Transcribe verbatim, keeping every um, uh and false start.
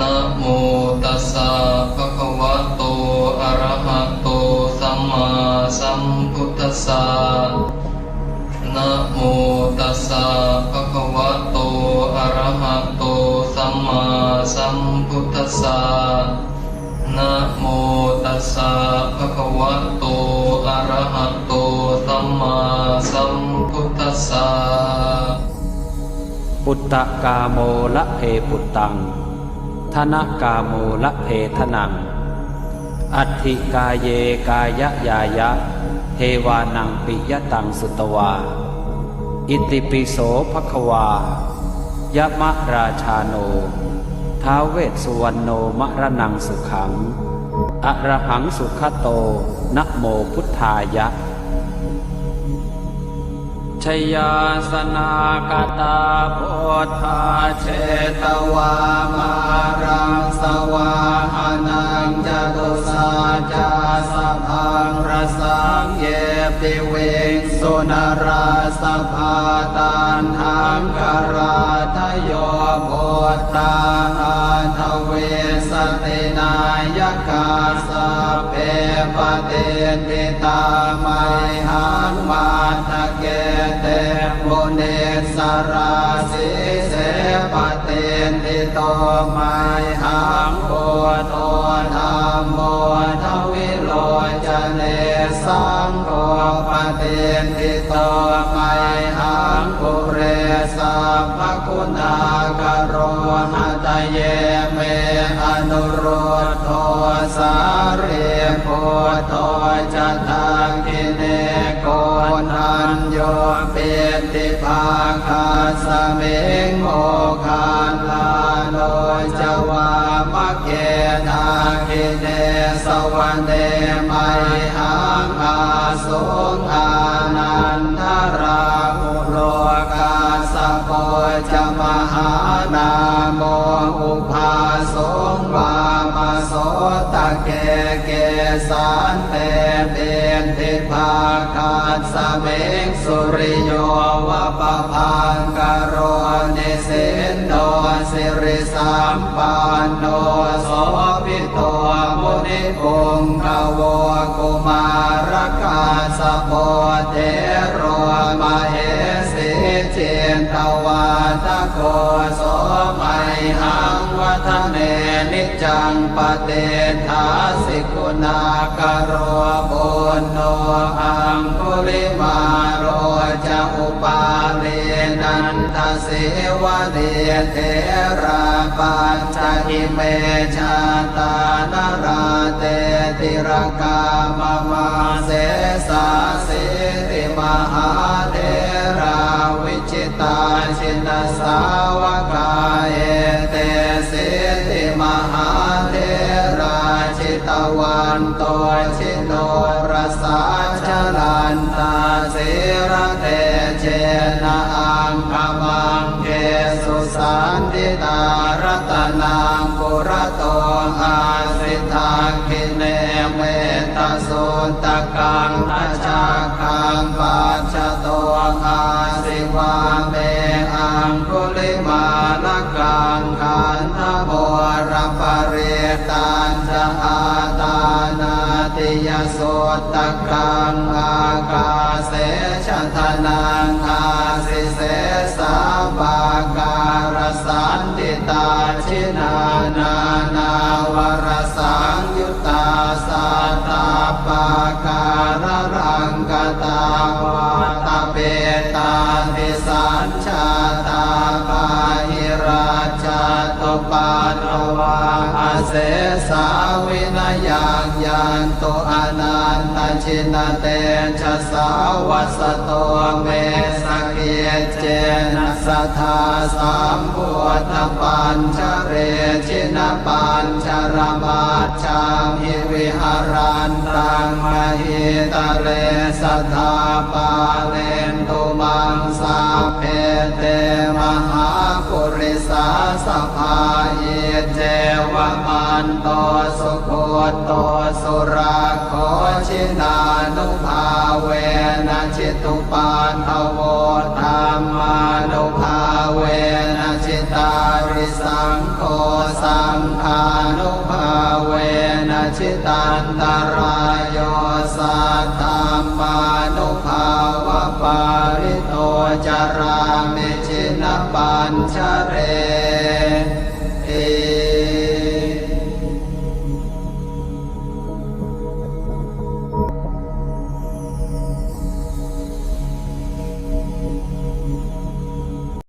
Namo tassa bhagavato arahato sammāsambuddhassa. Namo tassa bhagavato arahato sammāsambuddhassa. Namo tassa bhagavato arahato sammāsambuddhassa. Puttakāmo labhe puttaṃ, dhanakāmo labhe dhanaṃ, atthi kāye kāyañāya, devānaṃ piyataṃ sutvā. Itipi so bhagavā yamarājāno ท้าว Vessuvaṇṇo maraṇaṃ sukhaṃ arahaṃ sugato namo buddhāya. Jayāsanāgatā buddhā jetvā māraṃ savāhanaṃ, catusaccāsabhaṃ rasaṃ ye piviṃsu narāsabhā. Taṇhaṅkarādayo buddhā aṭṭhavīsati nāyakā, sabbe patiṭṭhitā mayhaṃ matthake te munissarā. Sīse patiṭṭhito mayhaṃ buddho dhammo dvilocane, saṅgho patiṭṭhito mayhaṃ ure sabbaguṇākaro. Hadaye me anurud dho sārīputto ca dakkhiṇe, koṇḍañño piṭṭhibhāgasmiṃ moggallāno ca vāmake. Dakkhiṇe savane mayhaṃ ā suṃ ānandarāhulo, kassapo ca mahānāmo ubhāsuṃ vāmasotake. Kesante piṭṭhibhāgasmiṃ suriyo va pabhaṅkaro, nisinno sirisampanno sobhi to munipuṅgavo. Kumārakassapo thero mahesī cittavādako, so mayhaṃ vadane niccaṃ patiṭṭhāsi guṇākaro. Puṇṇo aṅgulimālo ca upālī nanda sīvalī, therā pañca ime jātā nalāṭe tilakā mama. Sesāsīti mahātherā vijitā jinasāvakā, etesīti mahātherā jitavanto jinorasā, jalantā sīlatejena aṅgamaṅ gesu saṇṭhitā. Ratanaṃ purato āsi dakkhiṇe mettasuttakaṃ, dhajaggaṃ pacchato āsi vāme aṅgulimālakaṃ. Khandhamoraparittañca āṭānāṭiyasutta kaṃ, ākāse chadanaṃ āsi sesā pākārasaṇṭhitā. Jinā nānāvarasaṃyuttā sattappākāralaṅkatā, vātapittādisañ jātā bāhirajjhattupaddavā, asesā vinayaṃ yantu anantajinatejasā. Vasato me sakiccena sadā sambuddhapañjare, jinapañjaramaj jhamhi viharantaṃ mahītale, sadā pālentu maṃ sabbe te mahāpurisāsabhā. Iccevamanto sugutto surakkho, jinānubhāvena jitupaddavo, dhammānubhāvena jitārisaṅ gho, saṅ antarāyo, saddhammānubhāvapālito carāmi jinapañjare.